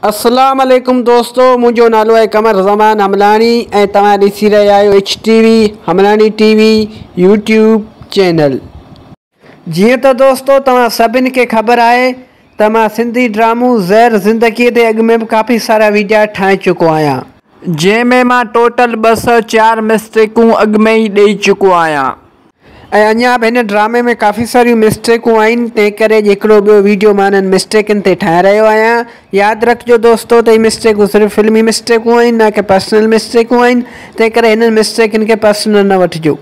اسلام عليڪم دوستو منهنجو نالو آهي قمر زمان حملاڻي ۽ توهان ڏسي رهيا آهيو H T V Hamlani T V YouTube channel. جيئن ته دوستو توهان سڀن کي خبر آهي ته مان سنڌي ڊرامو زهر زندگي تي اڳ ۾ به ڪافي سارا ويڊيا ٺاهي چڪو آهيان. جنهن ۾ مان ٽوٽل 204 مسٽيڪون اڳ ۾ ئي ڏئي چڪو آهيان. ۽ اڃا به هن ڊرامي ۾ ڪافي ساريون مسٽيڪون آهن تنهن ڪري اڄ هڪڙو ٻيو ويڊيو مان انهن مسٽيڪن تي ٺاهي رهيو آهيان ياد رکجو دوستو ته هي مسٽيڪون صرف فلمي مسٽيڪون آهن نه ڪي پرسنل مسٽيڪون آهن تنهن ڪري هنن مسٽيڪن کي پرسنل نه وٺجو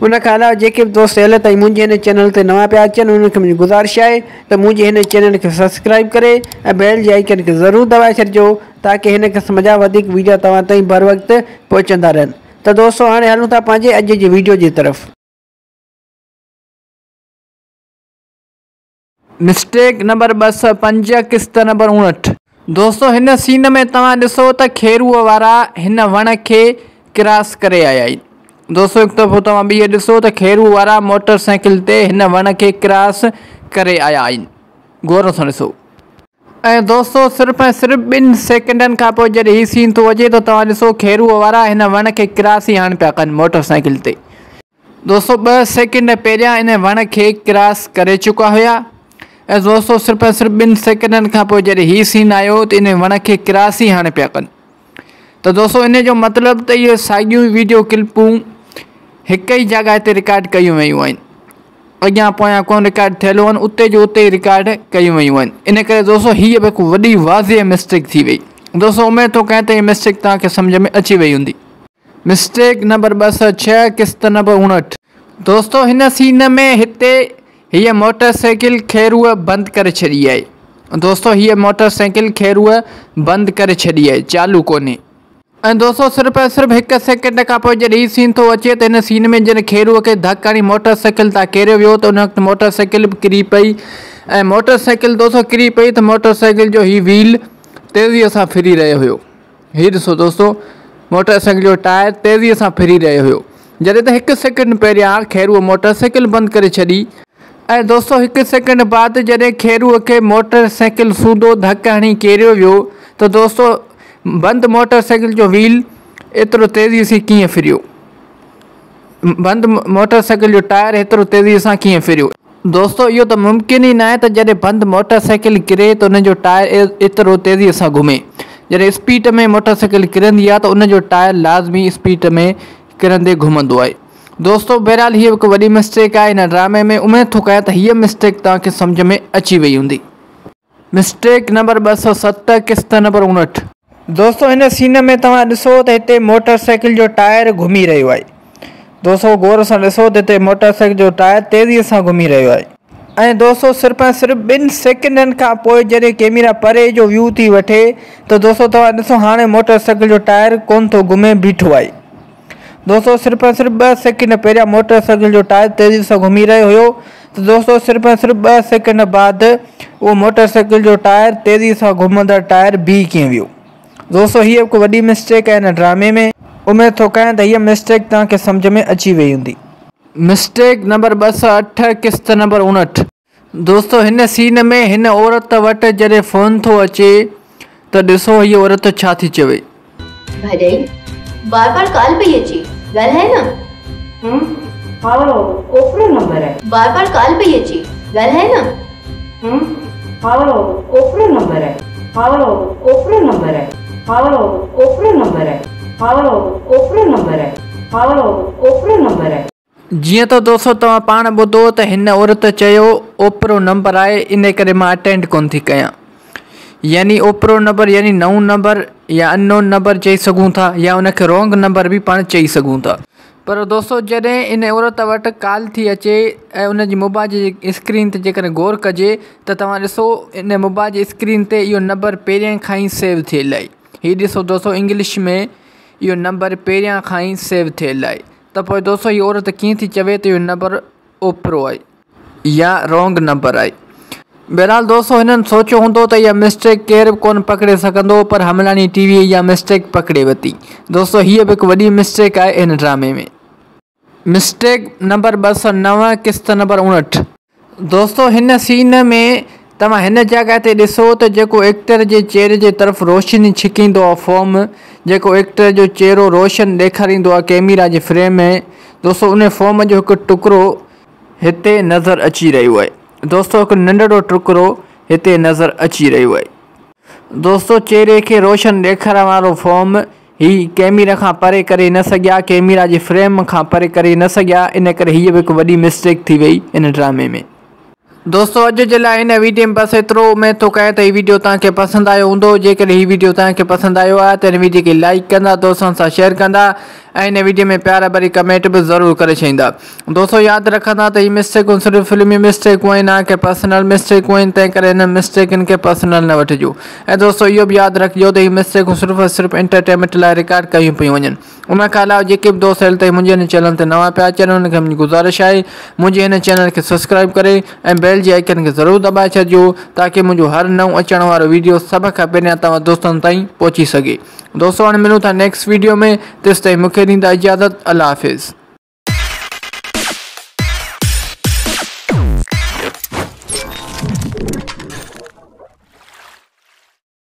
ان کان علاوه جيڪي به دوست هيل تائين منهنجي هن چينل تي نوان پيا اچن انهن کي منهنجي گذارش آهي ته منهنجي هن چينل کي سبسڪرائب ڪري ۽ بيل جي آئيڪن کي ضرور دٻائي ڇڏجو تاڪه هن قسم جا وڌيڪ ويڊيو توهان تائين بروقت پهچندا رهن. ته دوستو هاڻي هلون ٿا پنهنجي اڄ جي ويڊيو جي طرف. مسٽيڪ نمبر 205 قسط نمبر 59. دوستو هن سين ۾ توهان ڏسو ته کيروء وارا هن وڻ کي ڪراس ڪري آيا آهن. دوستو هڪ دفعو توهان ٻيهر ڏسو ته کيروء وارا موٽر سائيڪل تي هن وڻ کي ڪراس ڪري آيا آهن. غور سان ڏسو. ۽ دوستو صرف ۽ صرف ٻن سيڪنڊن کان پوء جڏهن هي سين ٿو اچي ته توهان ڏسو کيروء وارا هن وڻ کي ڪراس ئي هاڻ پيا ڪن موٽر سائيڪل تي. دوستو ٻه سيڪنڊ پهريان ان وڻ کي ڪراس ڪري چڪا هيا ۽ دوستو صرف ۽ صرف ٻن سيڪنڊن کان پوء جڏهن هي سين آيو ته ان وڻ کي ڪراس ئي هاڻ پيا ڪن ته دوستو ان جو مطلب ته اهي ساڳيون ويڊيو ڪلپون هڪ ئي جڳهه تي رڪارڊ ڪيون ويون آهن. اڳيان پويان ڪونه رڪارڊ ٿيل هئن اتي جو اتي ئي رڪارڊ ڪيون ويون آهن ان ڪري دوستو هيء به هڪ وڏي واضح مسٽيڪ ٿي وئي دوستو اميد ٿو ڪيان ته هي مسٽيڪ توهان کي سمجهه ۾ اچي وئي هوندي. مسٽيڪ نمبر 206 قسط نمبر 59. دوستو هن سين ۾ هتي هيء موٽر سائيڪل کيروء بند ڪري ڇڏي آهي دوستو هيء موٽر سائيڪل کيروء بند ڪري ڇڏي آهي چالو ڪونهي. ۽ دوستو صرف ۽ صرف هڪ سيڪنڊ کان پوء جڏهن هي سين ٿو اچي ته هن سين ۾ جڏهن کيروء کي ڌڪ هڻي موٽر سائيڪل تان ڪيريو ويو ته ان وقت موٽر سائيڪل به ڪري پئي ۽ موٽر سائيڪل دوستو ڪري پئي ته موٽر سائيڪل جو هي ويل تيزيء سان ڦري رهيو هيو هي ڏسو دوستو موٽر سائيڪل جو ٽائر تيزيء سان ڦري رهيو هيو جڏهن ته هڪ سيڪنڊ پهريان کيروء موٽر سائيڪل بند ڪري ڇڏي ۽ دوستو هڪ سيڪنڊ بعد جڏهن کيروء کي موٽر سائيڪل سوڌو ڌڪ هڻي ڪيريو ويو ته دوستو بند موٽر سائيڪل جو ويل ايترو تيزي سين ڪيئن ڦريو؟ بند موٽر سائيڪل جو ٽائر ايترو تيزي سان ڪيئن ڦريو؟ دوستو اهو ته ممڪن ئي ناهي ته جڏهن بند موٽر سائيڪل ڪري ته ان جو ٽائر ايترو تيزي سان گهمي. جڏهن اسپيڊ ۾ موٽر سائيڪل ڪرندي آهي ته ان جو ٽائر لازمي اسپيڊ ۾ ڪرندي گهمندو آهي. دوستو بهرحال هيء هڪ وڏي مسٽيڪ آهي هن ڊرامي ۾ اميد ٿو ڪيان ته هيء مسٽيڪ توهان کي سمجهه ۾ اچي وئي هوندي. مسٽيڪ نمبر 207 قسط نمبر 59. دوستو هن سين ۾ توهان ڏسو ته هتي موٽر سائيڪل جو ٽائر گهمي رهيو آهي دوستو غور سان ڏسو ته هتي موٽر سائيڪل جو ٽائر تيزي سان گهمي رهيو آهي. ۽ دوستو صرف ۽ صرف ٻن سيڪنڊن کان پوء جڏهن ڪيميرا پري جو ويو ٿي وٺي ته دوستو توهان ڏسو هاڻي موٽر سائيڪل جو ٽائر ڪونه ٿو گهمي بيٺو آهي. دوستو صرف ۽ صرف ٻه سيڪنڊ پهريان موٽر سائيڪل جو ٽائر تيزي سان گهمي رهيو هيو ته دوستو صرف ۽ صرف ٻه سيڪنڊ بعد اهو موٽر سائيڪل جو ٽائر تيزي سان گهمندڙ ٽائر بيهي ڪيئن ويو دوستو هيء هڪ وڏي مسٽيڪ آهي هن ڊرامي ۾. اميد ٿو ڪيان ته هيء مسٽيڪ توهان کي سمجهه ۾ اچي وئي هوندي. مسٽيڪ نمبر 208 قسط نمبر 59. دوستو هن سين ۾ هن عورت وٽ جڏهن فون ٿو اچي ته ڏسو هيء عورت ڇا ٿي چوي. ڀاڄائي بار بار ڪال پئي اچي ڳالهاء نه. هم هائو اوپرو نمبر آهي. بار بار ڪال پئي اچي ڳالهاء نه. هم هائو اوپرو نمبر آهي. هائو اوپرو نمبر آهي. هائو اوپرو نمبر آهي. هائو اوپرو نمبر آهي. هائو اوپرو نمبر آهي. جيئن ته دوستو توهان پاڻ ٻڌو ته هن عورت چيو اوپرو نمبر آهي ان ڪري مان اٽينڊ ڪونه ٿي ڪيان يعني اوپرو نمبر يعني نئون نمبر يا ان نون نمبر چئي سگهون ٿا يا ان کي رونگ نمبر به پاڻ چئي سگهون ٿا. پر دوستو جڏهن ان عورت وٽ ڪال ٿي اچي ۽ ان جي موبائل جي اسڪرين تي جيڪڏهن غور ڪجي ته توهان ڏسو ان موبائل جي اسڪرين تي اهو نمبر پهرين کان ئي سيو ٿيل آهي هي ڏسو دوستو انگلش ۾ اهو نمبر پهريان کان ئي سيو ٿيل آهي. ته پوء دوستو هي عورت ڪيئن ٿي چوي ته اهو نمبر اوپرو آهي يا رونگ نمبر آهي. بهرحال دوستو هنن سوچيو هوندو ته اها مسٽيڪ ڪير به ڪونه پڪڙي سگهندو پر حملاڻي ٽي وي اها مسٽيڪ پڪڙي ورتي. دوستو هيء به هڪ وڏي مسٽيڪ آهي هن ڊرامي ۾. مسٽيڪ نمبر 209 قسط نمبر 59. دوستو هن سين ۾ توهان هن جڳهه تي ڏسو ته جيڪو ايڪٽر جي چهري جي طرف روشني ڇڪيندو آهي فوم جيڪو ايڪٽر جو چهرو روشن ڏيکاريندو آهي ڪيميرا جي فريم ۾ دوستو ان فوم جو هڪ ٽڪرو هتي نظر اچي رهيو آهي دوستو هڪ ننڍڙو ٽڪرو هتي نظر اچي رهيو آهي. دوستو چهري کي روشن ڏيکارڻ وارو فوم هي ڪيميرا کان پري ڪري نه سگهيا ڪيميرا جي فريم کان پري ڪري نه سگهيا ان ڪري هيء به هڪ وڏي مسٽيڪ ٿي وئي ان ڊرامي ۾. دوستو اڄ جي لاء هن ويڊيو ۾ بس ايترو اميد ٿو ڪيان ته هي ويڊيو توهان کي پسند آيو هوندو جيڪڏهن هي ويڊيو توهان کي پسند آيو آهي ته هن ويڊيو کي لائيڪ ڪندا دوستن سان شيئر ڪندا ۽ هن ويڊيو ۾ پيار ڀري ڪمينٽ به ضرور ڪري ڇڏيندا دوستو ياد رکندا ته هي مسٽيڪون صرف فلمي مسٽيڪون آهن نه ڪي پرسنل مسٽيڪون آهن تنهن ڪري هنن مسٽيڪن کي پرسنل نه وٺجو ۽ دوستو اهو به ياد رکجو ته هي مسٽيڪون صرف ۽ صرف انٽرٽينمينٽ لاء رڪارڊ ڪيون پيون وڃن ان کان علاوه جيڪي به دوست هيل تائين منهنجي هن چينل تي نوان پيا اچن انهن کي منهنجي گذارش آهي منهنجي هن چينل کي سبسڪرائب ڪري ۽ بيل جي آئيڪن کي ضرور دٻائي ڇڏجو تاڪه منهنجو هر نئون اچڻ وارو ويڊيو سڀ کان پهريان توهان دوستن تائين پهچي سگهي دوستو هاڻي ملون ٿا نيڪسٽ ويڊيو ۾ تيستائين مونکي ڏيندا اجازت الله حافظ.